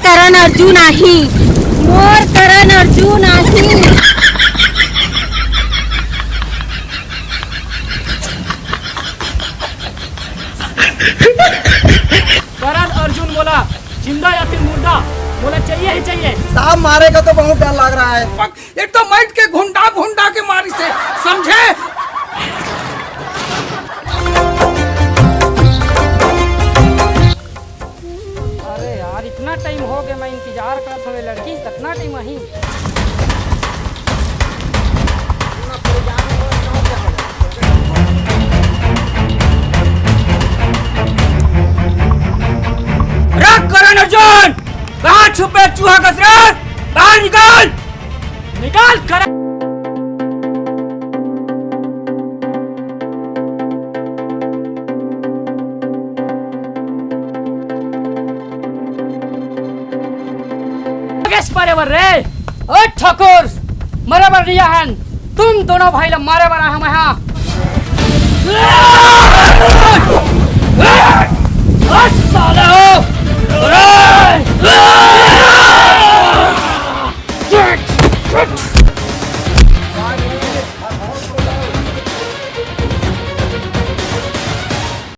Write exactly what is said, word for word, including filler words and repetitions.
करण अर्जुन आही, मोर करण अर्जुन आही। करण अर्जुन मोला जिंदा या फिर मुर्दा, मोला चाहिए ही चाहिए। साहब, मारेगा तो बहुत डर लग रहा है। एक तो मइट के घुंडा घुंडा के मारिस हे, समझे? अरे यार, इतना टाइम हो गया, मैं इंतजार करत हवे लड़की, कितना टाइम आही? रख करण अर्जुन, कहाँ छुपे चूहा कस रे? बाहर निकाल, निकाल करण। नागेश, मरे बर रे। ओ ठाकुर, मरे बर नइ आहन, तुम दोनों भाई ला मारे बर आए हन मैं हा। हट साले हो।